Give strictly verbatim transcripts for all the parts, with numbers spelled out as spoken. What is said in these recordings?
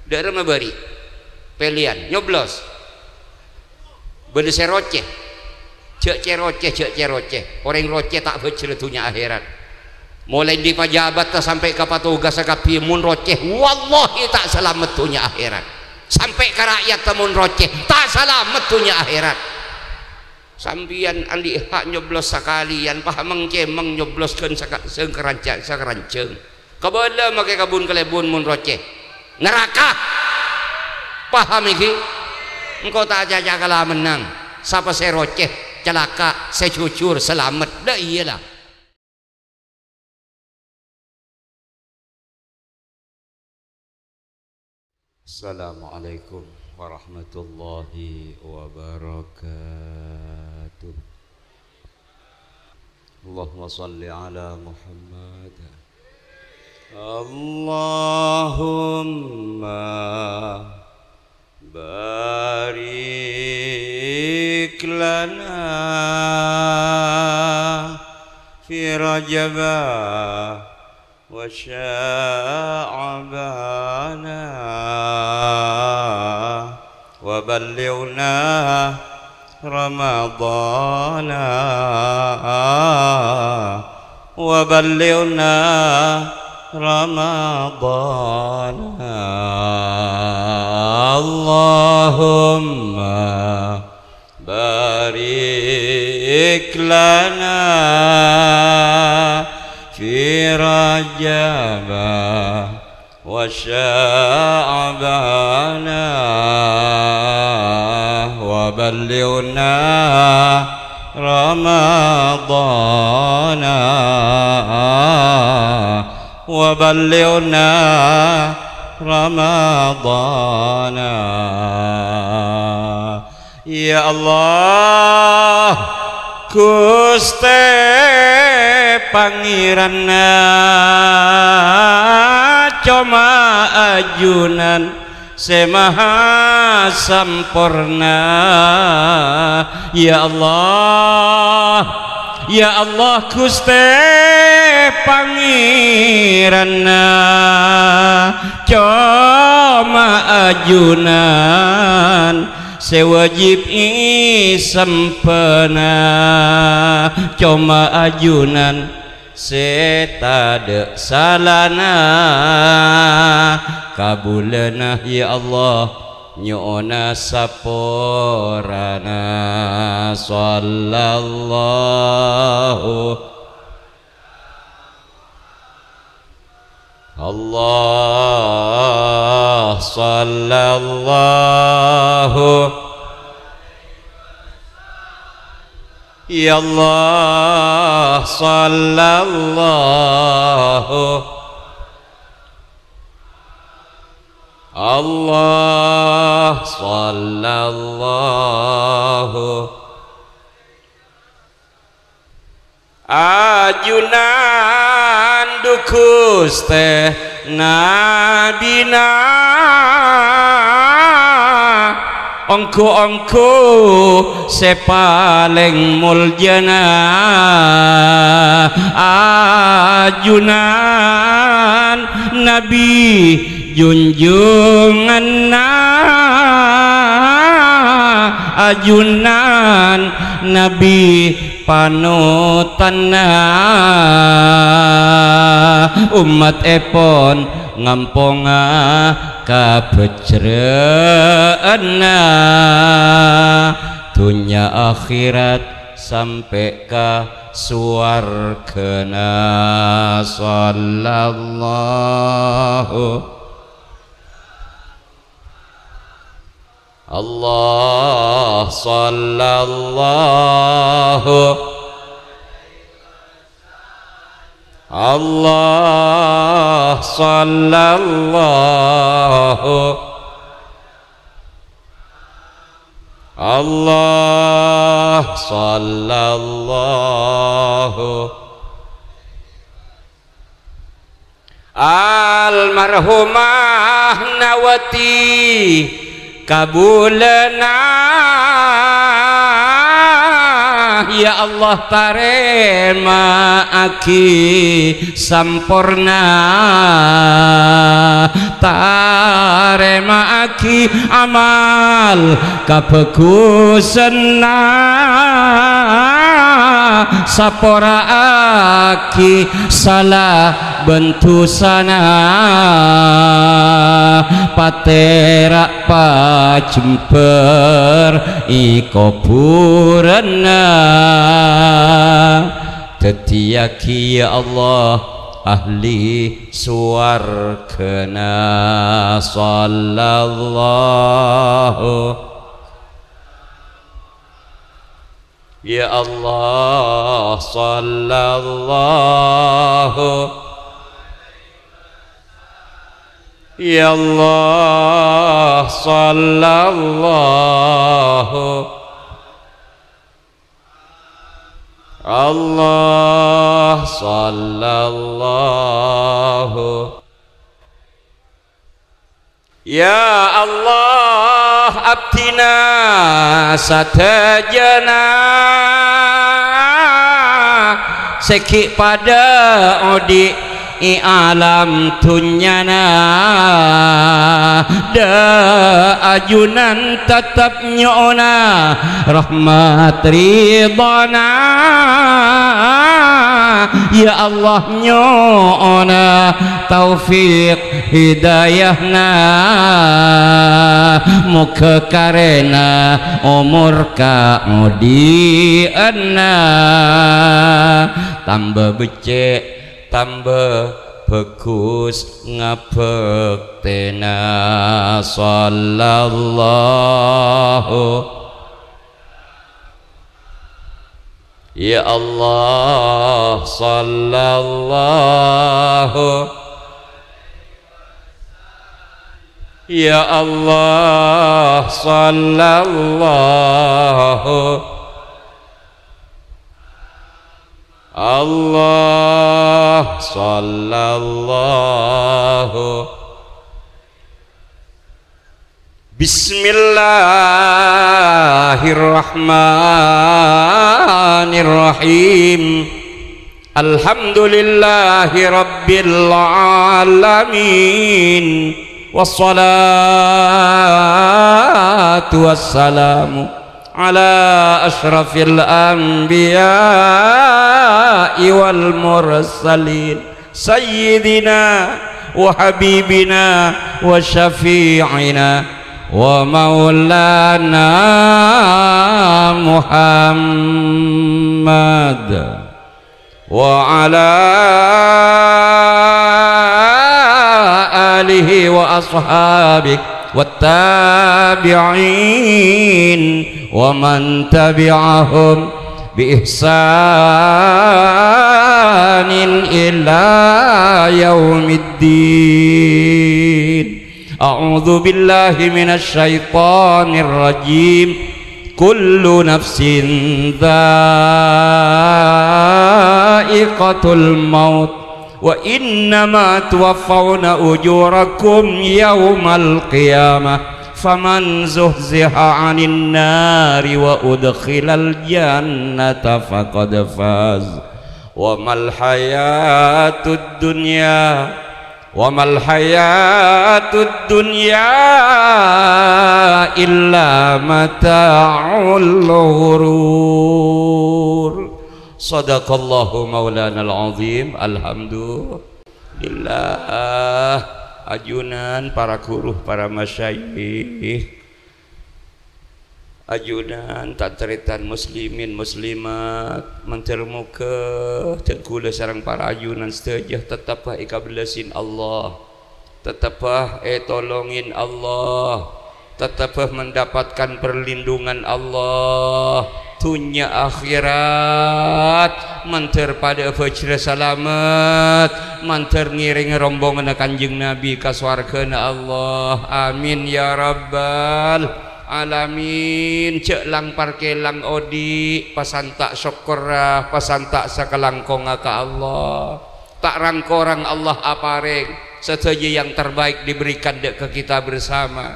Dâ'remma bâri'. Pèlèyan, nyoblos. Bâdâ sè rocè. Jhâ' cè-rocè, jhâ' cè-rocè. Orèng rocè ta' bhâjhrâ dhunnya akhèrat. Molaè dâri pajabatta sampè' ka patogas sakabbhi mon rocè, wallahi ta' salamet dhunnya akhèrat. Sampè' ka ra'yatta mon rocè, ta' salamet dhunnya akhèrat. Sampèyan andi' ha' nyoblos sakalèyan, pahameng cèmeng nyoblos ghân saka-, sengkaranca-, sakaranjhâng. Kabâlâ makè kabun kalèbun mon rocè. Naraka. Paham iki? Engko' ta' acaca kala mennang. Sapa sè rocè, calaka', sè jujur, salamet. Dâ' iyâ la. Assalamualaikum warahmatullahi wabarakatuh. Allahumma shalli ala Muhammad. Allahumma barik lana fi Rajaba wa Sya'bana wa ballighna Ramadana wa ballighna Ramadana. Allahumma barik lana fi Rajaba wa Sya'bana wa ballighna Ramadana wa ballighna Ramadana. Ya Allah, Ghustè Pangèranna coma ajunan sè maha samporna. Ya Allah, ya Allah, Ghustè Pangèranna coma ajunan sè wajib èsembhâna, coma ajunan sè tadâ' salana. Kabulâna, ya Allah, nyo'ona saporana. Sallallahu Allah, sallallahu. Ya Allah, sallallahu. Allah, sallallahu. Ajunan dhu Ghustè Nabina, ongghu-ongghu sè palèng moljâna. Ajunan Nabi junjunganna, ajunan Nabi panotanna, ommattèpon ngamponga kabhâjrâ'ânna, dhunnya akhèrat sampè' ka sowarghâna. Sallallahu Allah, sallallahu. Allah, sallallahu. Allah, sallallahu. Almarhumah Nawati kabulâna, ya Allah, tarèma'aghi samporna, tarèma Agi amal kabhâghusânna, sapora'aghi sala bân dhusana, patèra' pajembhâr è kobhurânna. Dhâddhiyâghi, ya Allah, ahli sowarghâna. Sallallahu, ya Allah, sallallahu, ya Allah, sallallahu. Allah, sallallahu. Ya Allah, abdhina sadhâjâna sè ghi' padâ odi' è alam dhunnyana, dâ' ajunan tettep nyo'ona rahmat ridhâna. Ya Allah, nyo'ona taufik hidayahna, moghâ karèna omor kaodi'ânna tamba beccè', tamba bhâghus ngabhâktèna. Sallallahu, ya Allah, sallallahu, ya Allah, sallallahu. Allah, sallallahu. Bismillahirrahmanirrahim. Alhamdulillahi rabbil alamin. Wassalatu wassalamu ala asyrafil anbiya'i wal mursalin, sayyidina wa habibina wa syafi'ina wa maulana Muhammad. Wa ala alihi wa ashabihi wat tabi'in wa man tabi'ahum bi ihsanin ila yaumiddin. A'udzu billahi minasy syaithanir rajim. Kullu nafsin dza'iqatul maut, wa innama tuwaffawna ujurakum yaumal qiyamah, faman zuhziha 'anin nari wa udkhilal jannata faqad faz, wa mal hayatud dunya Wa mal hayatud dunya illa mata'ul ghurur. Shadaqallahu maulanal azim. Alhamdulillah. Ajunan para ghuru, para masyayikh. Ajunan, tan-tarètan muslimin muslimat, mandhâr moghâ dhâ' kaulâ sareng para ajunan sadhâjâ tettebbhâ èkabellasè Allah, tettebbhâ ètolongè Allah, tettebbhâ mendapatkan perlindungan Allah, dhunnya akhèrat, mandhâr padâ abhâjhrâ salamet, mandhâr ngèrèngè rombonganna Kanjeng Nabi ka sowarghâna Allah. Amin ya rabbal alamin. Jhâ' lang-parkèlang odi', pasanta' sokkorra, pasanta' sakalangkongnga ka Allah. Ta' rang-korang Allah aparèng, sadhâjâ yang terbaik diberikan dâ' ka kita bersama.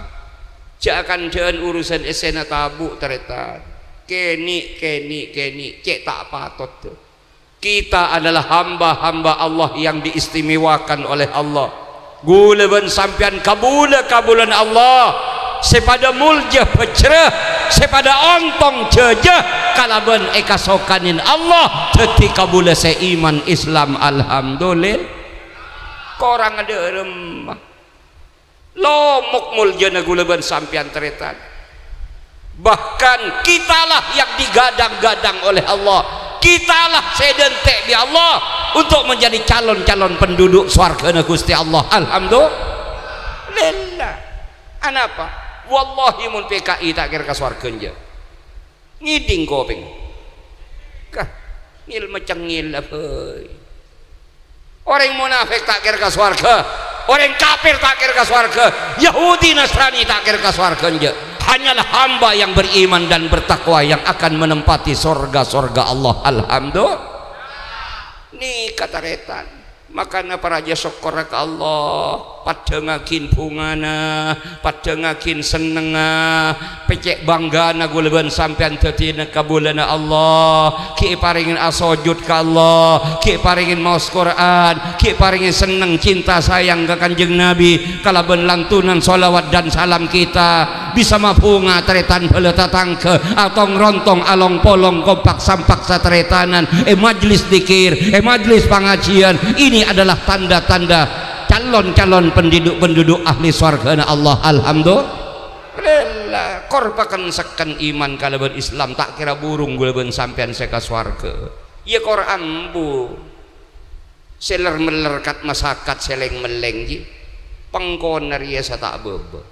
Jhâ' akandhâ'ân urusan essèna tabu', tarètan. Kènè', kènè', kènè', cè' ta' patot. Kita adalah hamba-hamba Allah yang diistimewakan oleh Allah. Ghulâ bân sampèyan kabulâ-kabulâna Allah sè padâ molja bhâjrâ, sè padâ ontong jâjâ kalabân èkasokanè Allah, dhâddhi kabulâ sè iman Islam, alhamdulillah. Korang adâ' remma. Lomok moljâna ghulâ bân sampèyan, tarètan. Bahkan kitalah yang digadang-gadang oleh Allah. Kitalah sè èdântè' bi' Allah untuk menjadi calon-calon penduduk sowarghâna Ghustè Allah. Alhamdulillah. Anapa? Wallahi, mon P K I ta' kèra ka sowarghâ, enjâ'. Ngèdhing kopèng. Kah, ngèl-macengngèl, bhâi. Orèng monafèk ta' kèra ka sowarghâ. Orèng kafir ta' kèra ka sowarghâ. Yahudi Nasrani ta' kèra ka sowarghâ, enjâ'. Hanyalah hamba yang beriman dan bertakwa yang akan menempati sorga-sorga Allah. Alhamdulillah. Nèka tarètan. Makana parajâ sokkorra ka Allah. Paddhângaghin bhungana, paddhângaghin sennengnga, pècè' bânggâna ghulâ bân sampèyan dhâddhiyâ kabulâna Allah. Ghi' èparèngè asojud ka Allah, ghi' èparèngè maos Qur'an, ghi' èparèngè senneng, cinta, sayang ka Kanjeng Nabi, kalabân lantunan sholawat dan salam kita bisa mabhunga tarètan bhâlâ tatangghâ, atong-rontong, along-polong, kompak-sampak satarètanan, è majlis dzikir, è majlis pangajian. Ini adalah tanda-tanda calon-calon penduduk-penduduk ahli sowarghâna Allah. Alhamdulillah. Kor paken-sekken iman kalabân Islam, ta' kèra burung ghulâ bân sampèyan sè ka sowarghâ. Iyâ, kor ambu. Sè ler-meller kat-masakat sè lèng-mellèng, jhi. Pengkona rèya sè ta' bâbâ.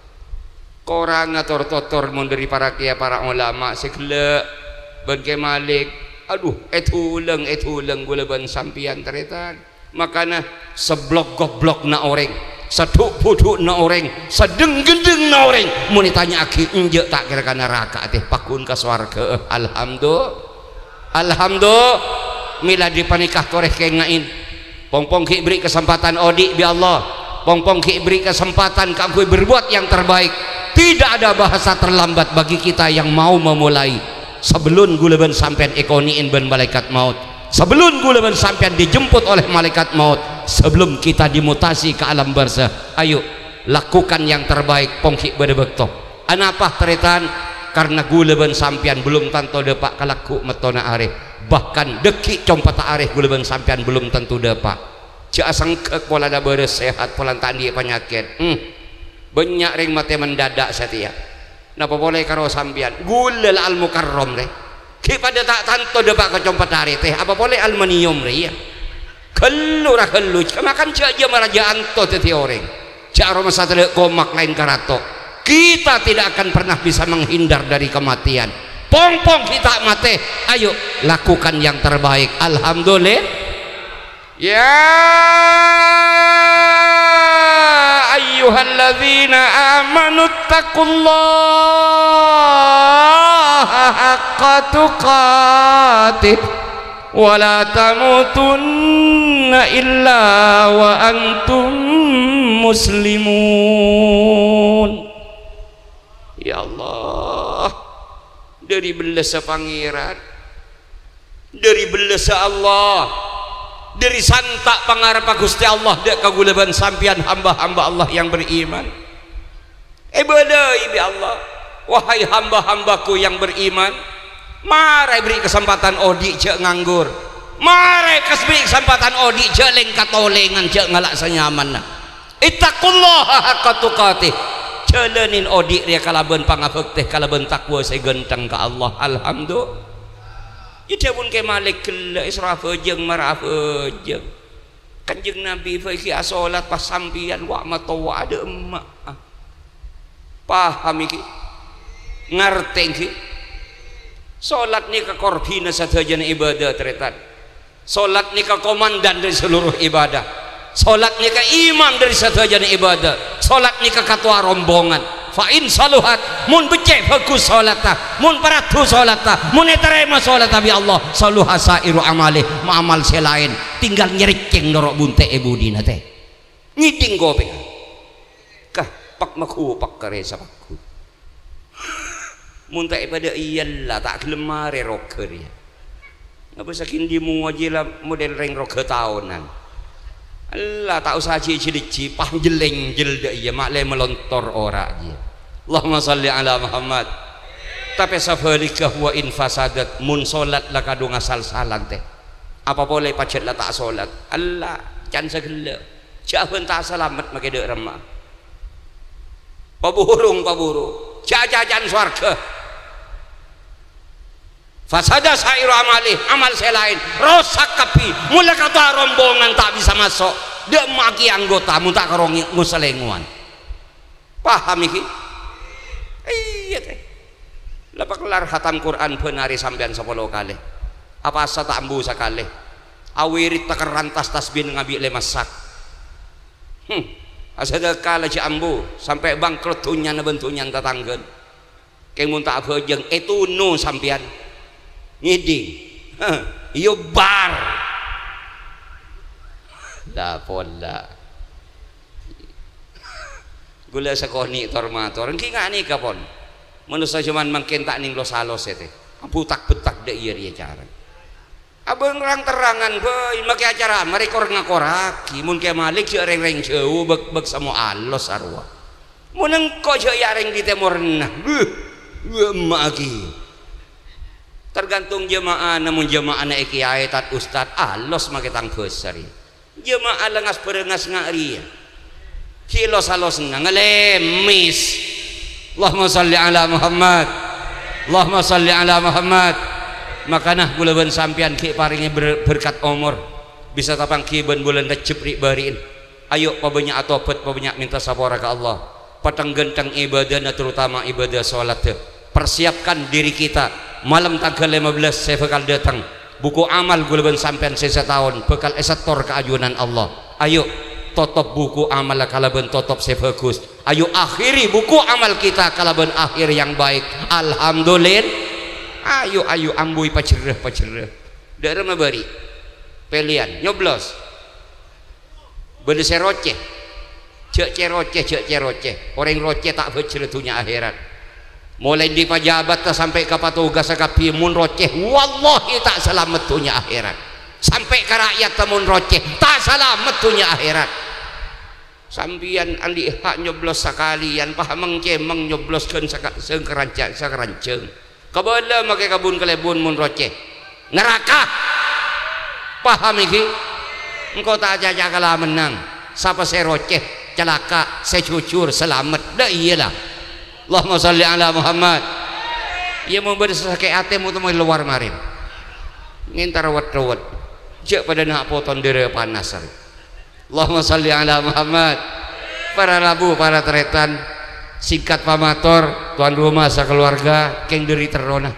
Korang ngator-totor mon dhâri para kèya, para ulama sè ghellâ' bân Kè Malik. Adhu, èdhulâng, èdhulâng ghulâ bân sampèyan, tarètan. Makana, seblok-goblokna orèng, sadhu'-budhu'na orèng, sadheng-ghendhengna orèng, mon ètanya'aghi, enjâ' ta' kèra ka naraka, atè pagghun ka sowarghâ. Alhamdulillah. Alhamdulillah, mèla dhâri panèka torè kènga'è. Pong-pong ghi' beri kesempatan odi' bi' Allah. Pong-pong ghi' beri kesempatan kaangghuy berbuat yang terbaik. Tidak ada bahasa terlambat bagi kita yang mau memulai. Sabellun ghulâ bân sampèyan èkonè'è bân malaikat maut. Sabellun ghulâ bân sampèyan dijemput oleh malaikat maut. Sebelum kita dimutasi ke alam barzakh. Ayo, lakukan yang terbaik, pong ghi' bâdâ bâkto. Anapa, tarètan? Karna ghulâ bân sampèyan belum tanto dâpa' ka lagghu' mettona arè, bahkan dhâggi' competta arè ghulâ bân sampèyan belum tanto dâpa'. Jhâ' asengghek polana bârâs, sehat polana ta' andi' panyakèt. Hmm. Bânnya' rèng matè mendadak satèya. Napa polè karo sampèyan? Ghulâ la Al-Mukarram rè. Ghi' padâ ta' tanto dâpa' ka competta arè, tè apa polè aluminium rè, iyâ. Ghâllu ra ghâllu, makan jhâ'-jhâ' mara jhâ' anto dhâddhi orèng. Jhâ' aromasa tadâ' komak laèn karato. Kita tidak akan pernah bisa menghindar dari kematian. Pong-pong ghi' ta' matè. Ayo, lakukan yang terbaik. Alhamdulillah. Ya ayyuhalladzina amanu taqullaha haqqa tuqatih. Wa la tamutunna illa wa antum muslimun. Ya Allah, dhâri bellâssa Pangèran, dhâri bellâssa Allah, dhâri santa' pangarebbhâ Ghustè Allah dâ' ka ghulâ bân sampèyan hamba-hamba Allah yang beriman. Èbâlâi bi' Allah, "Wahai hamba-hambaku yang beriman, mara èbèrri' kasempadhân odi' jhâ' nganggur. Mara kas-, bèrri' kasempadhân odi' jhâ' lèng-katolèngan, jhâ' ngala' sanyamanna. Ittaqullaha haqqa tuqatih." Jhâlânin odi' rèya kalabân pangabhâktè, kalabân taqwa sè ghântheng ka Allah. Alhamdulillah. Èdhâbuna Kè Malik ghellâ', "Èsra abhâjâng, mara abhâjâng." Kanjeng Nabi bhâi ghi' asolat pas sampèyan wa' matowa adâ' emma'. Paham iki? Ngartè ghi? Solat nèka korbhina sadhâjâna ibadah, tarètan. Solat nèka komandan dhâri seluruh ibadah. Solat nèka imam dhâri sadhâjâna ibadah. Solat nèka katowa rombongan. Fa in saluhat, mon beccè' bhâghus solatta, mon paraddu solatta, mon ètarèma solatta bi' Allah, saluha sa'iru amali, ma-, amal sè laèn tinggal nyèrècèng noro' buntè'è budina, tè. Ngèdhing kopèngnga. Kah, pak-, maghupakka rè sapagghun. Mon ta' èpadâ'iyâ la, ta' ghellem marè roghâ rèya. Ngabâs aghi' andi' mowa jiyâ la model rèng roghâ taonan. Ella, ta' osa ji-, ji-, ji-, pah jeleng jel dâ' iyâ, ma' lè malontor ora' jiyâ. Allahumma shalli ala Muhammad. Tapè sabhâligghâ, wa in fasadat, mon solat la kadhung asal-salan tè. Apa polè pajhât la ta' solat. Ella, can saghellâ'. Jhâ' bân ta' salamet makè dâ' remma. Paburung, paburung. Jhâ' caca'an sowarghâ. Fasada sa'iru amali, amal sè laèn rosak kabbhi. Mon la katowa rombongan ta' bisa maso', dâ' emma' ghi anggota mon ta' karo ngi-, ngosalengowan. Paham iki? Iyâ, tè. La pakellar khatam Qur'an bân arè sampèyan sapolo kalè. Apowasa ta' ambu sakalè. Awirid takerran tas-tasbih ngabi' lèma sak. Hmm. Asadhâka la jhâ' ambu, sampè' bangkrot dhunnyana bân dhunnyana tatangghâna. Kèng mon ta' abhâjâng, ètono sampèyan. Ngèdhing. Heh, iyâ bar. La pola. Ghulâ sakonè' tor-mator. Èngghi nga' nèka pon. Manossa jhâman mangkèn ta' nèng los-alos, yâ, tè. Abutak-butak dâ' iyâ rèya carana. Abâng rang-terrangan bhâi, makè acara marè kor-ngakorraghi, mon Kè Malik jhâ' rèng-rèng jhâu bâk-, bâk samo alos arowa. Mon engko' jhâ' ya' rèng dhi tèmorra, beuh, beuh, emma' aghi. Tergantung jema'ana, mon jema'ana è kèyaè, tad-ustad, alos makè tang bhâsa rèya. Jemaah lengas-berengas nga' rèya. Ghi' los-alosanna ngalèmès. Allahumma shalli ala Muhammad. Allahumma shalli ala Muhammad. Makana ghulâ bân sampèyan ghi' parèngè ber-, berkat omor. Bisa tapangghi bân bulân Rejjeb ri'-bâri'na. Ayo pabânnya' atobhât, pabânnya' mènta sapora ka Allah. Pateng-ghânteng ibadana, terutama ibadah sholatta. Persiapkan diri kita, malem tangghâl lèma bellâs sè bhâkal dâteng. Buku amal ghulâ bân sampèyan sè sataon bhâkal èsetor ka ajunan Allah. Ayo, totop buku amalla kalabân totop sè bhâghus. Ayo, akhiri buku amal kita kalabân akhir yang baik. Alhamdulillah. Ayo, ayo, ambuy pajherrâ, pajherrâ. Dâ'remma bâri'. Pèlèyan, nyoblos. Bâdâ sè rocè. Jhâ' cè-rocè, jhâ' cè-rocè. Orèng rocè ta' bhâjhrâ dhunnya akhèrat. Molaè dâri pajabatta sampè' ka patogassa kabbhi mon rocè, wallahi ta' salamet dhunnya akhèrat. Sampè' ka ra'yatta mon rocè, ta' salamet dhunnya akhèrat. Sampèyan andi' ha' nyoblos sakalèyan, paham cèmeng nyoblos ghân saka-, sengkaranca-, sakaranjhâng. Kabâlâ makè kabun kalèbun mon rocè. Naraka. Paham iki? Engko' ta' acaca kala mennang. Sapa sè rocè, calaka', sè jujur, salamet. Dâ' iyâ la. Allahumma shalli ala Muhammad. Iyâ, mon bâdâ sè sakè' atè, mo-, temmo è lowar marèn. Ngèntar wet-rowet. Jhâ' padâ na' poton dârâ panas arè. Allahumma shalli ala Muhammad. Para rabu, para tarètan, singkat pamator, tuan rumah sakaluarga, kèng dâri terrona.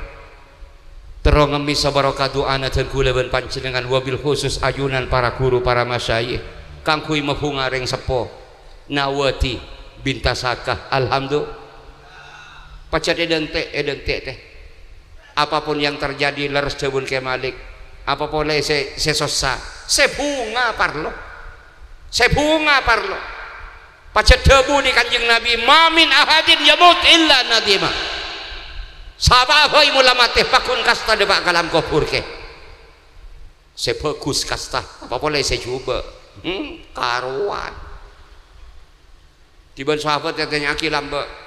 Terro ngemmèsa barokah du'ana dhân ghulâ bân panjhennengngan, wabil khusus ajunan para guru, para masyayikh, kaangghuy mabhunga rèng seppo, Nawati, Bintasaka. Alhamdulillah. Pajhât èdântè', èdântè', tè. Apapun yang terjadi, lerres dhâbuna Kè Malik. Apa polè sè, sè sossa, sè bhunga parlo. Sè bhunga parlo. Pajhât dhâbuna Kanjeng Nabi, "Ma min ahadin yamut illa nadima." Sapa'a bhâi mon la matè, pagghun kasta dâpa' ka alam kobhur, Kè. Sè bhâghus kasta, apa polè sè jhubâ'. Hmm, karowan. Dhibân sahabat ètanya'aghi lambâ'.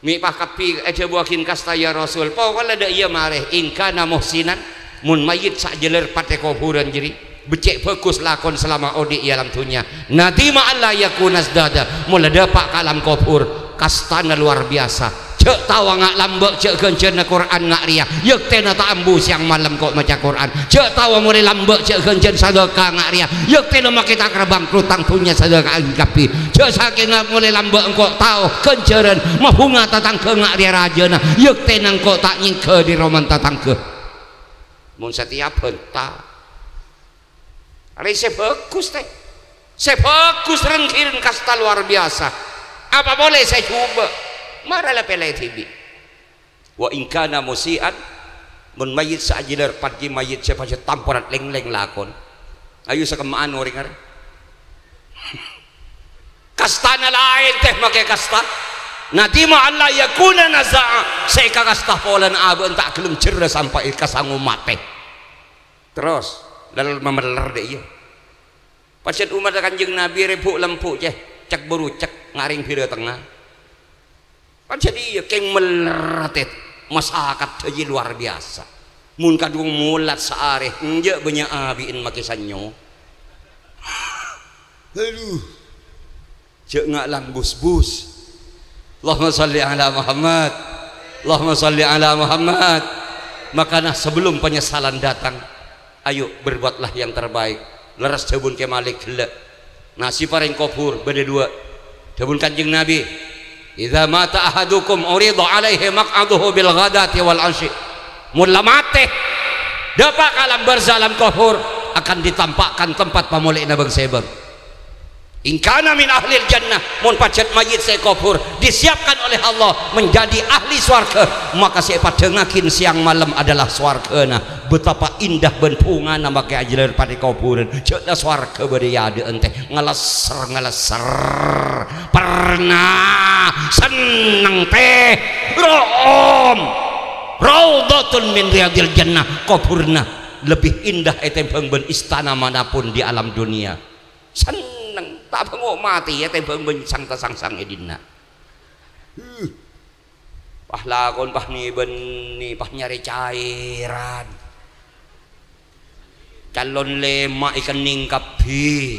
Mè' pas kabbhi èdhâbuwâghin kasta, ya Rasul. Pokolla dâ' iyâ marè, in kana muhsinan, mon mayyit sajâlâr patè kobhurân jârèya, beccè' bhâghus lakon salama odi' è alam dhunnya. Nadima alla yakuna zdada, mon la dâpa' ka alam kobhur, kastana lowar biyasa. Jhâ' taowa nga' lambâ' jhâ' ghânjhârânna Qur'an nga' rèya, yâktèna ta' ambu sèyang malem ko' maca Qur'an. Jhâ' taowa molè lambâ' jhâ' ghânjhârân sadâka nga' rèya, yâktèna makè ta' kèra bangkrot tang dhunnya sadâka kabbhi. Jhâ' sakènga molè lambâ' engko' tao ghânjhârân mabhunga tatangghâ nga' rèya rajâna, yâktèna engko' ta' nyèngghâ dâri romana tatangghâ. Mon satèya bhânta. Arè sè bhâghus, tè. Sè bhâghus rèng-ghirèng kasta lowar biyasa. Apa polè sè jhubâ'. Mara la pèlè dhibi'. Wa in kana musi'an, mon mayyit sajâlâr pat ghi' mayyit sè pajhât tamporat lèng-lèng lakon. Ayo sakemma'an orèng arè. Kastana laèn, tè, makè kasta. Nadima alla yakuna naza'a. Sè èkakasta polana abâ'na ta' ghellem jherrâ sampè' èkasango matè. Terros, lal mameller dâ' iyâ. Pajhât ommaddhâ Kanjeng Nabi rèbu' lembu', cè', cèk buru cèk ngarèng bhirâ tengnga. Pajhât iyâ, kèng mellèr atè masakat dhâji lowar biyasa. Mon kadhung molat saarè, enjâ' bânnya' abi'en makè sannyo. Aduh. Jhâ' nga' lang bus-bus. Allahumma shalli ala Muhammad. Allahumma shalli ala Muhammad. Makana sebelum penyesalan datang, ayo berbuatlah yang terbaik. Lerres dhâbuna Kè Malik ghellâ'. Nasi parèng kobhur bâdâ duwâ'. Dhâbuna Kanjeng Nabi, "Idza mata ahadukum urida alaihi maq'aduhu bil ghadati wal 'asyi." Mon la matè, dâpa' ka alam barzah, alam kobhur, akan ditampakkan tempat pamolè'na bâng-sèbâng. "In kana min ahlil jannah," mon pajhât mayyit sè èkobhur disiapkan oleh Allah menjadi ahli sowarghâ, maka sè èpadhângngaghi sèyang malem adalah sowarghâna. Betapa indah bân bhungana makè ajhâlâr parèng kobhurân. Jhâ' la sowarghâ bâdâ è adâ'ân, tè. Ngalèssèr-ngalèssèr. Pernah senneng, tè. Ro'om. Raudhatun min riyadil jannah. Kobhurna lebih indah ètèmbhâng bân istana manapun di alam dunia. Senneng, ta' bângo' matè ètèmbhâng bân sang-tasangsang è dinna'. Huh. Pas lakon, pas nè-bânnè, pas nyarè cairan. Calon lèma' èkennèng kabbhi.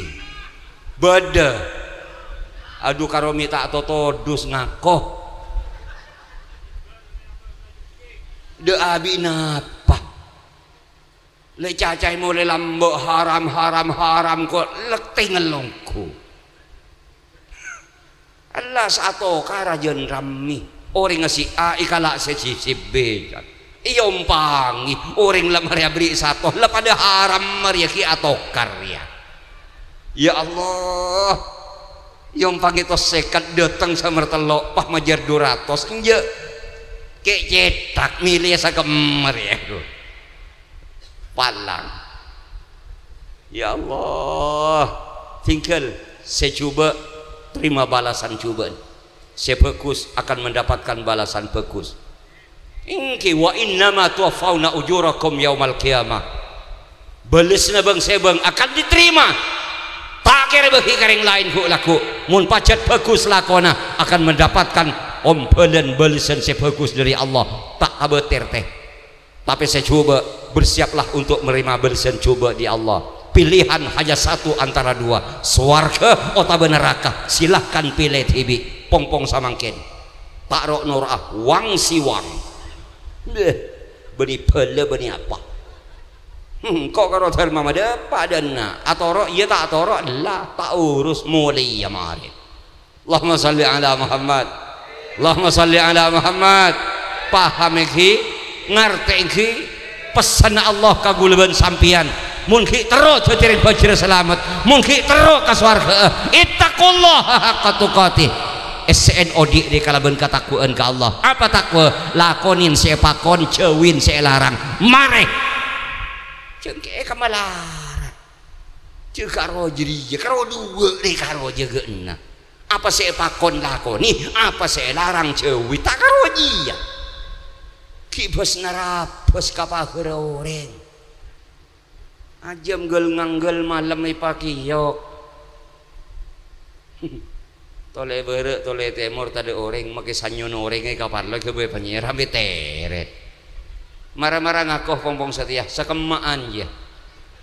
Bâdâ. Adu, karo mè' ta' totodus ngako. Dâ' abi'na apa? Lè' cacaè molè lambâ' haram, haram, haram, ko' lèttè ngellongghu. Ella satokara jân rammè. Orèngnga sè A èkala' sè si-, sè B. Èompangè, orèng la marè aberri' sato, la padâ haram marèya ghi' atokar, yâ. Ya Allah. Èompangè tos sèket, dâteng sè nomer tello', pas majâr du ratos, enjâ'. Kè' cèthak, mèlèya sakemmer, yâ. Palang. Ya Allah, tinggal sè jhubâ', terima balasan jhubâ'na. Sè bhâghus akan mendapatkan balasan bhâghus. Èngghi, "Wa innama tuwaffauna ujurakum yaumal qiyamah." Bâlessânna bâng-sèbâng akan diterima. Ta' kèra bâghi ka orèng laèn ghu'-lagghu'. Mon pajhât bhâghus lakona, akan mendapatkan ombhâlân bâlessân sè bhâghus dâri Allah. Ta' abâtèr, tè. Tapè sè jhubâ', bersiaplah untuk menerima balasan jhubâ' di Allah. Pilihan hanya satu antara dua, sowarghâ otabâ naraka. Silahkan pilih dhibi'. Pong-pong samangkèn. Ta' ro'-noro'a, wang-siwang. Bânnè bhâlâ bânnè apa? Hmm, ko' karo dharma madâ' padâna. Atoro' iyâ, ta' atoro' ella, ta' urus, molè iyâ marè. Allahumma shalli ala Muhammad. Allahumma shalli ala Muhammad. Paham èngghi? Ngartè èngghi? Pessenna Allah ka ghulâ bân sampèyan. Mon ghi' terro dhâddhi rèng bhâjhrâ salamet, mon ghi' terro ka sowarghâ'â, ittaqullaha haqqa tuqatih. Essè'è odi' rè kalabân katakowân ka Allah. Apa takowa? Lakonè sè èpakon, jhâuwi sè èlarang. Marè. Jhâ' ghi' kamalarat. Jhâ' karo jârèya, karo duwâ' rè karo jâgâ'ânna. Apa sè èpakon lakonè, apa sè èlarang jhâuwi, ta' karo jiyâ. Ghi' bâs narabâs ka paghârâ orèng. Ajâm ghâl-nganggâl malem èpakèok. Tolè bârâ', tolè tèmor, tadâ' orèng, makè sanyona orèng è kaparlo ghâbây panyèr, ampè tèrèt. Mara-mara ngako pong-pong satèya, sakemma'an jiyâ.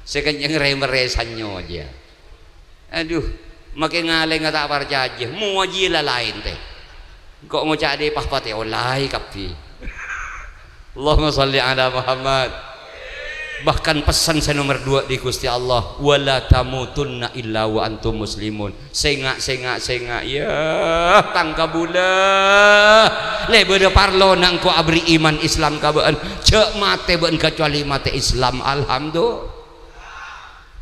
Sè kencèng rè-merrè sanyo jiyâ. Adhu, makè ngalènga ta' parcajâ, mowa jiyâ la laèn tè. Engko' ngoca' dhi' pas patè ollè kabbhi. Allahumma shalli ala Muhammad. Bahkan pessen sè nomer duwâ' dhi Ghustè Allah, "Wa la tamutunna illa wa antum muslimun." Sènga', sènga', sènga', yâ, tang kabulâ. Lè bâdâ parlona engko' aberri' iman Islam ka bâ'ân. Jhâ' matè bâ'ân kacuali matè Islam. Alhamdulillah.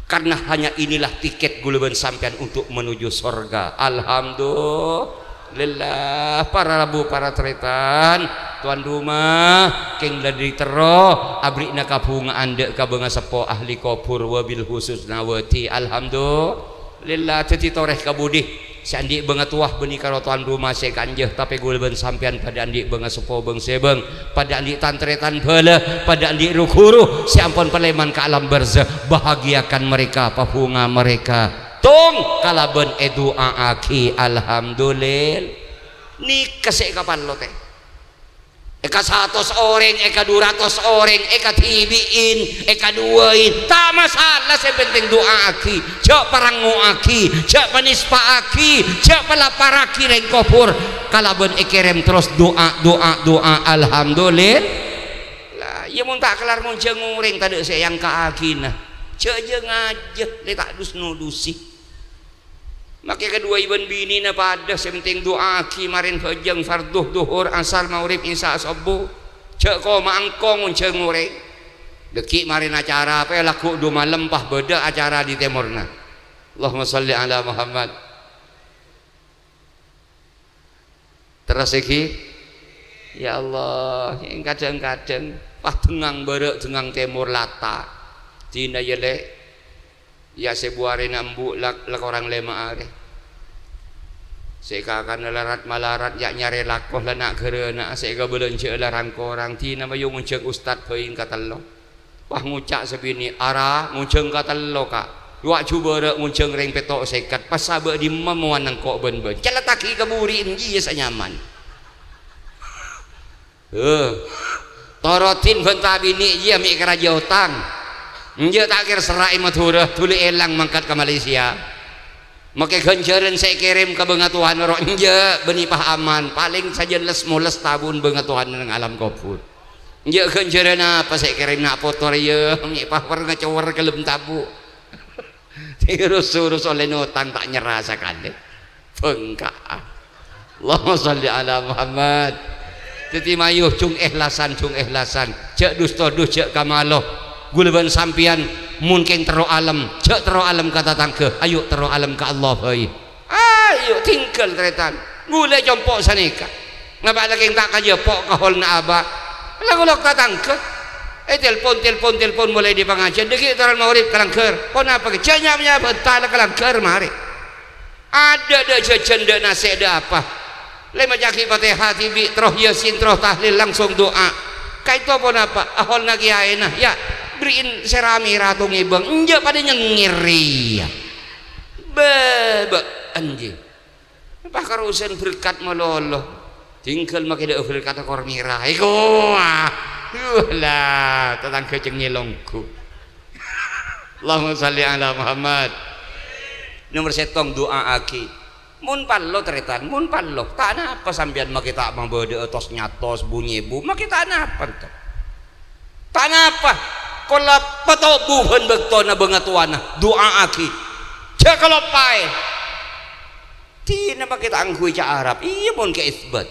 Karena hanya inilah tiket ghulâ bân sampèyan untuk menuju sorga. Alhamdulillah, para rabu, para tarètan, tuan rumah, kèng la dâri terro, aberri'na kabhunga'an dâ' ka bângaseppo ahli kobhur, wabil khusus Nawati. Alhamdulillah, dhâddhi torè ka budi. Sè andi' bângatowa bânnè karo tuan rumah sè kanja, tapè ghulâ bân sampèyan padâ andi' bângaseppo bâng-sèbâng, padâ andi' tan-tarètan bhâlâ, padâ andi' ru-ghuru sè ampon palèman ka alam barzah. Bahagiakan mereka, pabhunga mereka. Tong, kalabân èdu'a'aghi, alhamdulil-, nèka sè èkapallo, tè. Èka satos orèng, èka du ratos orèng, èka dhibi'in, èka duwâin, ta' masala, sè pentèng du'a'aghi. Jhâ' parangngo'aghi, jhâ' panèspa'aghi, jhâ' palapparraghi rèng kobhur. Kalabân èkèrèm terros du'a, du'a, du'a, alhamdulil-, Lah, iyâ mon ta' kellar ngonjhâng orèng, tadâ' sè èangka'aghina. Jhâ', jhâ' ngajhâ, lè ta' dus-nodusè. Makè kaduwâ bân binèna padâ, sè pentèng du'a'aghi marèn bhâjâng fardhu, dhuhur, asar, maghrib, isya, sobbhu. Jhâ' koma engko' ngonjhâng orèng. Dâgghi' marèn acara, apa, lagghu' du malem, pas bâdâ acara di tèmorra. Allahumma shalli ala Muhammad. Terros èghi. Ya Allah, kadhâng-kadhâng pas dhengngang bârâ', dhengngang tèmor lata. Dina, yâ, Lè'. Yâ, sè buarèna embu' la, la korang lèma arè. Sè kakana la rat-malarat, yâ, nyarè lako la na'-ghârâna, sè èkabâlânjhâ'â la rang-korang. Dina mayu ngonjhâng ustad bhâi katello. Pas ngoca' sè binè', "Ara, ngonjhâng katello, Ka'. Duwâ' jhubârâ' ngonjhâng rèng pètto' sèket, pas sabâ' dimma mowana engko' bân bâ'na. Calèttaghi ka buri' enjiyâ sanyaman." Heh. Torodhin bânta binè' jiyâ mè' karajâ otang. Enjâ' ta' kèra serra'è Madhurâ, dhuli èlang mangkat ka Malaysia. Makè ghânjhârân sè èkèrèm ka bângatowana ro' enjâ' bânnè pas aman, palèng sajân lès-molès tabun bângatowana neng alam kobhur. Enjâ' ghânjhârân apa sè èkèrèm na' poto rèya, mè' pas wèr-ngacowèr ghellem tabu'. Terros-terros ollè notang ta' nyerra sakalè. Bengka'a. Allahumma shalli ala Muhammad. Dhâddhi mayu jhung èhlasan, jhung èhlasan. Jhâ' dus-todus, jhâ' kamalo. Ghulâ bân sampèyan mon kèng terro alem, jhâ' terro alem ka tatangghâ, ayo terro alem ka Allah bhâi. Ayo, tinggal, tarètan. Ghulâ compo' sanèka. Ngapa la kèng ta' kajhâpo' ka holna abâ'? La golok tatangghâ. Eh, telpon, telpon, telpon molaè dâri pangajiyân. Dâgghi' toron maghrib kalangghâr. Ponapa kè? Jhâ' nya'-nya' bânta la kalangghâr marè. Adâ', dâ' jhâjhân, dâ' nasè', dâ' apa. Lè maca'aghi Fatihah dhibi', terros Yasin, terros tahlil, langsung du'a. Ka'dinto ponapa? Aholna kèyaèna, yâ, bherri'in sè ra-mèra tong èbâng. Enjâ' padâ nyengngèr rèya. Bâ-, bâ-, anjing. Pas karosan berkat malolo. Tinggal makè dâ' berkat kor mèra. Iko, ah. Duh, la, tatangghâ cengngè longgu. Allahumma shalli ala Muhammad. Nomer sèttong, du'a'aghi. Mon parlo, tarètan, mon parlo. Ta' napa sampèyan makè ta' mabâdâ'â tos-nyatos, bu-nyèbu. Makè ta' napa, ento. Ta' napa. Kola patobu bân bâktona bângatowana. Du'a'aghi. Jhâ' kaloppaè. Dina makè ta' ngangghuy ca' Arab. Iyâ, mon kè isbat.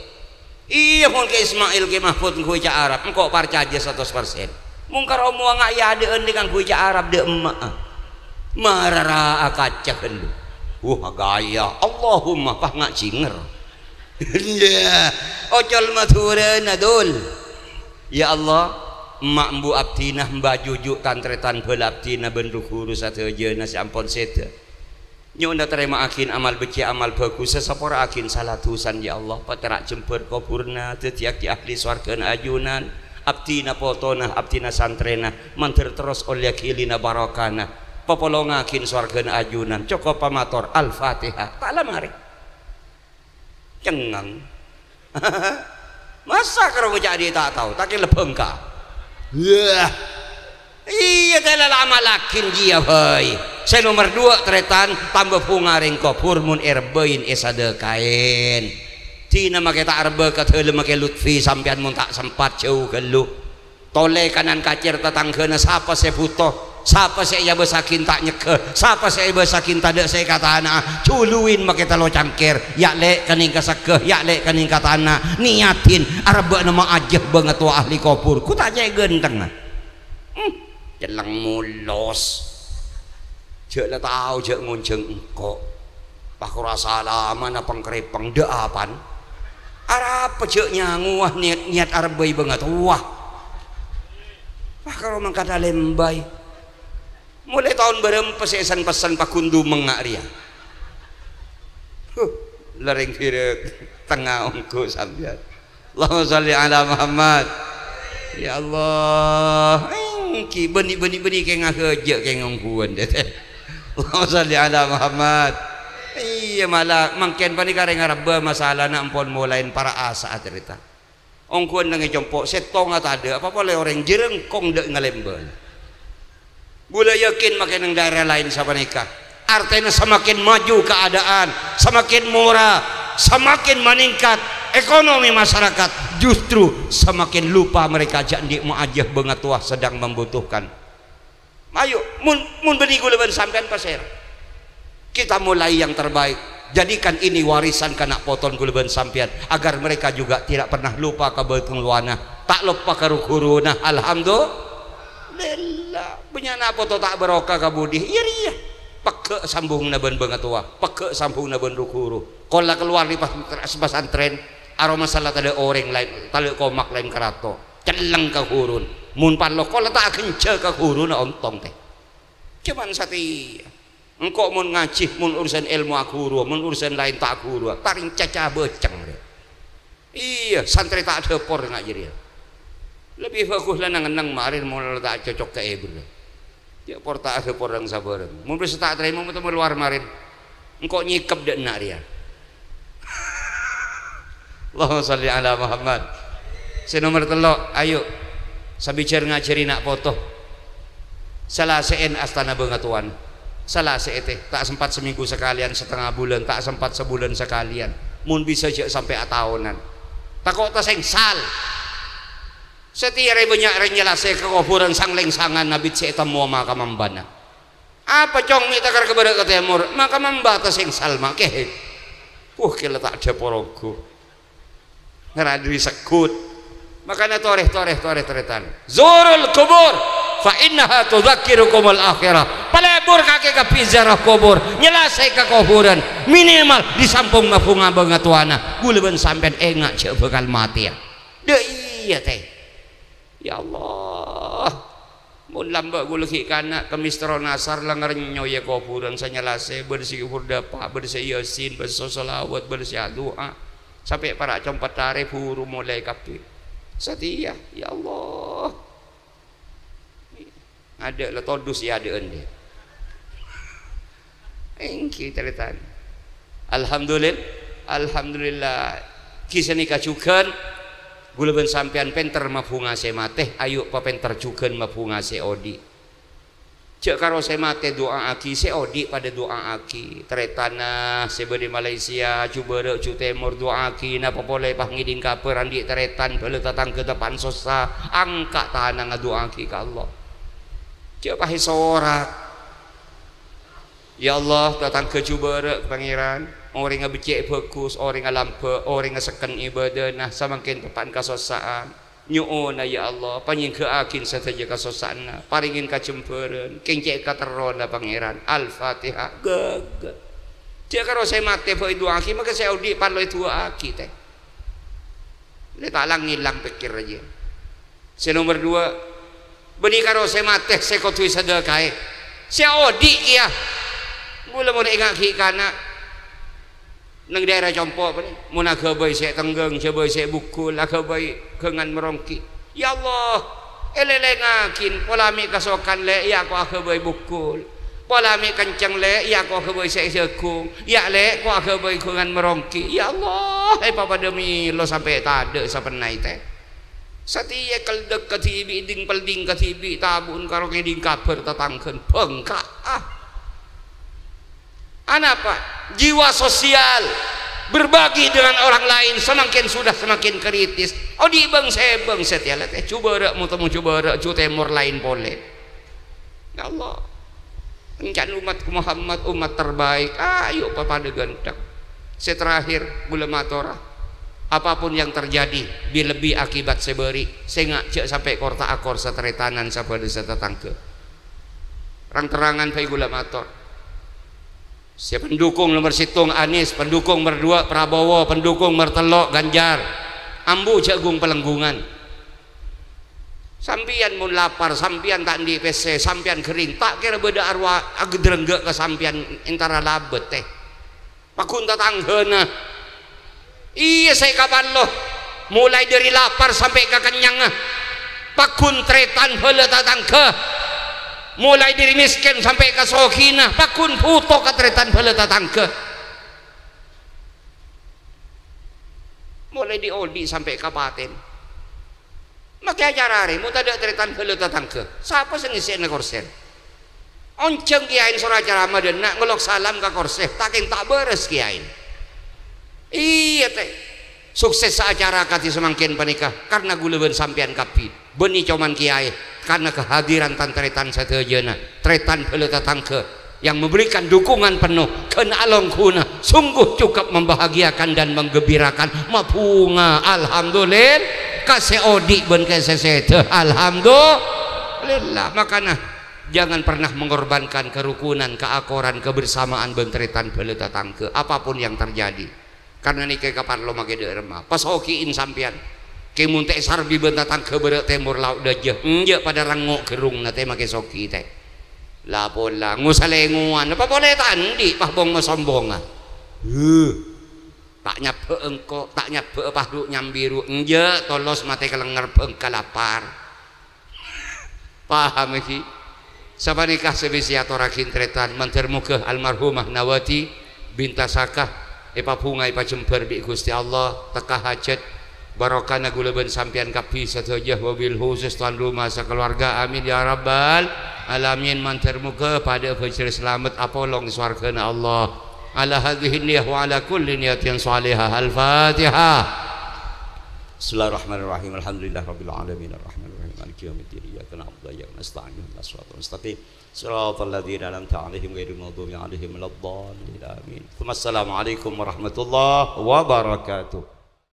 Iyâ, mon kè Ismail, kè Mahfud ngangghuy ca' Arab, engko' parcajâ satos persen. Mon karo mowa nga' iyâ adâ'ân nèka ngangghuy ca' Arab dâ' emma'a. Marara'a kaca ghâllu. Wah, gaya. Allahumma, pas nga' jingèr. Iyâ. Ocol Madhurâna, Dul. Ya Allah, emma' embu abdhina, mbah juju', tan-tarètan bhâlâ abdhina bân ru-ghuru sadhâjâna sè ampon sèdhâ. Nyo'ona tarèma'aghin amal beccè', amal bhâghus, sapora'aghin sala dhusana, ya Allah. Patèra' jembhâr kobhurna, dhâddhiyâghi ahli sowarghâna ajunan, abdhina potona, abdhina santrèna, mandhâr terros ollèyâghi lina barokana, papolongaghin sowarghâna ajunan. Cokop pamator, Al-Fatihah. Ta' la marè. Cengngeng. Masa karo ngoca' dhi' ta' tao, ta' kèra bângka. Yah. Iyâ, tèla la amalaghin jiyâ, bhâi. Sè nomer duwâ', tarètan, tamba bhunga rèng kobhur mon èrebbhâi èsadhâkaè. Dina makè ta' rebbhâ ka dâlem makè Lutfi sampèyan mon ta' sempat jhâu ghâllu. Tolè kanan kacèr tatangghâna, sapa sè bhuto, sapa sè èabâsaghin ta' nyegghâ, sapa sè èbâsaghin tadâ' sè èkatana'a, juluwin makè tello cangkèr, yâ' lè' kennèng ka segghâ, yâ' lè' kennèng ka tana, niyadhin arebbhâ'na ma' ajâ bângatowa ahli kobhur, ghu ta' cè' ghântengnga. Hmm, celleng molos. Jhâ' la tao jhâ' ngonjhâng engko'. Pas karo salamana pèng-krèpèng, dâ' apana? Arapa jhâ' nyangowa niyat-niyat arebbhâi bângatowa? Pas karo mangkat alèmbay. Molaè taon bârâmpa sè èsen-pessen paghun dumengnga' rèya? Huh, la rèng bhirâk tengnga ongghu sampèyan. Allahumma shalli ala Muhammad. Ya Allah, èngghi bânnè, bânnè, bânnè kèng aghâjâ' kèng ongghuwân, dâ'. Allahumma shalli ala Muhammad. Iyâ, mala mangkèn panèka rèng Arabâ masalana ampon molaè para' asa'a carèta. Ongghuwân neng è compo', sèttonga tadâ', apa polè orèng jârângkong dâ' ngalèmbâ. Ghulâ yakin makè neng daerah laèn sapanèka. Artèna samakin maju keadaan, samakin mora, samakin meningkat ekonomi masyarakat, justru samakin lupa mereka jâ' andi' mo' ajâ bângatowa sedang membutuhkan. Ayo, mon, mon bânnè ghulâ bân sampèyan pasèra? Kita mulai yang terbaik. Jadikan ini warisan ka na' poton ghulâ bân sampèyan, agar mereka juga tidak pernah lupa ka bhâdhân lowana, ta' loppa ka ru-ghuruna. Alhamdulillah. Bânnya' na' poto ta' barokah ka budi. Iyâ rèya. Pegghâ' sambungnga bân bângatowa, pegghâ' sambungnga bân ru-ghuru. Kola kalowar dâri pas-, pas-, pasantrèn, aromasa la tadâ' orèng laèn, tadâ' komak laèn karato. Celleng ka ghurun. Mon parlo, kola ta' aghânjhâ ka ghuruna ontong, tè. Coma satèya. Engko' mon ngajhi, mon urusan èlmo aghuru, mon urusan laèn ta' aghuru, ta' rèng caca bâceng, rè. Iyâ, santrè ta' dâpor nga' jârèya. Lebbi bhâghus la neng-enneng marèn mon la ta' cocok ka èbher. Jâ' por ta' adâpor rèng sabhârâng. Mon bisa ta' tarèma, mon tèmor lowar marèn. Engko' nyèkep dâ' enna' rèya. Allahumma shalli ala Muhammad. Sè nomer tello', ayo. Sabhâjâr ngajhâri na' poto. Salasè'èn astana bângatowana. Salasè'è, tè. Ta' sempat samènggu sakalèyan, satengnga bulân, ta' sempat sabulân sakalèyan. Mon bisa jâ' sampè' ataonan. Tako' tasèngsal. Satèya rè bânnya' rèng nyalasè ka kobhurân sang-lèngsangan abit sè ètemmowa makam embana. Apa, Cong, mè' ta' kar ka bârâ' ka tèmor? Makam embâ tasèngsal, ma' kè. Wuh, kèla ta' dâpor ongghu. Ngara dâri segghut. Makana torè, torè, torè, tarètan. Zurul qubur, fa innaha tudzakkirukumul akhirah. Palebur kakè kabbhi ziarah kobhur, nyalasè ka kobhurân. Minimal dâri sampong mabhunga bângatowana. Ghulâ bân sampèyan enga' jâ' bhâkal matèya. Dâ' iyâ, tè. Ya Allah, mon lambâ' ghulâ ghi' kana' ka Mister Nasar la ngarènyoyè kobhurân sè nyalasè, bâdâ sè ghibur dâpa', bâdâ sè Yasin, bâdâ sè shalawat, bâdâ sè adu'a. Sampè' para' compat arè buru molaè kabbhi. Satèya, ya Allah. Adâ' la todus è adâ'ân, dâ'. Èngghi, tarètan. Alhamdulil-, alhamdulillah. Ghi sanèka jhughân, ghulâ bân sampèyan pènter mabhunga sè matè, ayo papènter jhughân mabhunga sè odi'. Jâ' karo sè matè du'a'aghi, sè odi' padâ du'a'aghi. Tarètanna sè bâdâ è Malaysia, jhu bârâ', jhu tèmor, du'a'aghi. Napa polè pas ngèdhing kabhâr andi' tarètan, bhâlâ tatangghâ teppa'na sossa, angka' tanangnga du'a'aghi ka Allah. Jâ' pas èsorak. Ya Allah, tatangghâ jhu bârâ', Pangèran. Orèngnga beccè' bhâghus, orèngnga lambâ', orèngnga sekken ibâdâna, samangkèn teppa'na kasossa'an. Nyo'ona, ya Allah, panyèngghâ'aghin sadhâjâ kasossa'anna, parèngè kajembhârân, kèncè'è katerrona, Pangèran. Al-Fatihah. Ghâghâ. Jâ' karo sè matè bhâi du'a'aghi, maka sè odi' parlo èdu'a'aghi, tè. Lè ta' lang-ngèlang pèkkèr rajâ. Sè nomer duwâ', bânnè karo sè matè sè kodhu èsadhâkaè. Sè odi' kèya. Ghulâ mon ènga' ghi' kana'. Neng daerah compo' panè, mon aghâbây sè tengghâng, jhâbây sè bukul, aghâbây ghângan maronggi'. Ya Allah, èlèlèngaghin, pola mè' kasokan, Lè', ya' ko' aghâbây bukul. Pola mè' kenceng, Lè', ya' ko' aghâbây sè jhâghung. Ya', Lè', ko' aghâbây ghângan maronggi'. Ya Allah, èpapadâ mèlo sampè' tadâ' sapennaè tè. Satèya kelleddhek kadhibi', dhing-peldhing kadhibi', tabu'en karo ngèdhing kabhâr tatangghâna. Bengka'a. Anapa? Jiwa sosial, berbagi dengan orang lain semakin sudah semakin kritis. Odi' bâng-sèbâng satèya la tè, jhu bârâ' mo-, temo jhu bârâ', jhu tèmor laèn polè. Ya Allah. Èncan ommat Muhammad, ommat terbaik. Ayo, papadâ ghântheng. Sè terakhir, ghulâ matora. Apapun yang terjadi, bi-, lebbi akibat sè bâri', sènga' jhâ' sampè' kor-ta-akor sataretanan sabâdâ satatangghâ. Rang-terrangan bhâi ghulâ mator. Sè pendukung nomer sèttong Anies, pendukung nomer duwâ' Prabowo, pendukung nomer tello' Ganjar. Ambu jhâ' gung-palèngghungan. Sampèyan mon lapar, sampèyan ta' andi' pèssè, sampèyan ghâring, ta' kèra bâdâ arowa aghâdrângghâ' ka sampèyan entara labât, tè. Pagghun tatangghâna. Iyâ, sè èkaparlo, molaè dâri lapar sampè' ka kennyangnga. Pagghun tarètan bhâlâ tatangghâ. Molaè dhâri mèskèn sampè' ka sogina, pagghun bhuto ka tarètan bhâlâ tatangghâ. Molaè dhi'-odhi' sampè' ka patèn. Makè acara arè, mon tadâ' tarètan bhâlâ tatangghâ, sapa sè ngèssèna korsèn? Onjhâng kèyaèna soro acara madâna ngolok salam ka korsè, ta' kèng ta' bârâs kèyaèna. Iyâ, tè. Suksessa acara kadhi samangkèn panèka karna ghulâ bân sampèyan kabbhi. Bânnè coma kèyaè, karna kehadiran tan-tarètan sadhâjâna, tarètan bhâlâ tatangghâ yang memberikan dukungan penuh, ghân alongguna, sungguh cukup membahagiakan dan menggembirakan. Mabhunga, alhamdulillah, ka sè odhi' bân ka sè sèdhâ, alhamdulillah. Makana, jangan pernah mengorbankan kerukunan, keakoran, kebersamaan bân tarètan bhâlâ tatangghâ, apapun yang terjadi. Karna nèka èkaparlo makè dâ' remma. Pasogi'in sampèyan. Kè mon tè' sarbi bân tatangghâ bârâ' tèmor lao' dâjâ. Enjâ' padâ rangngo' ghârrungnga tè makè sogi tè. La-pola, ngo-salèngowan. Apa polè ta' andi' pah bong-masombonga. Huh. Ta' nyabbhâ engko', ta' nyabbhâ pah ru' nyambi ru'. Enjâ' tolos matè kalènger bhângka lapar. Paham, ghi? Sapanèka sè bisa èatorraghi tarètan, mandhâr moghâ almarhumah Nawati binta Saka èpabhunga, èpajembhâr bi' Ghustè Allah, tekka hajhât, barokana ghulâ bân sampèyan kabbhi sadhâjâ, wabil khusus tuan rumah sakaluarga. Amin ya rabbal alamin. Mandhâr moghâ padâ bhâjhrâ salamet apolong sowarghâna Allah. Ala hadzihin niyah wa ala kulli niyatin shalihah. Al-Fatihah. Bismillahirrahmanirrahim. Alhamdulillahirabbil alamin. Arrahmanirrahim. Maliki yaumiddin. Iyyaka na'budu wa iyyaka nasta'in. Ihdinas siratal mustaqim. Siratal ladzina an'amta 'alaihim ghairil maghdubi 'alaihim waladdallin. Amin. Tsumma assalamualaikum warahmatullahi wabarakatuh.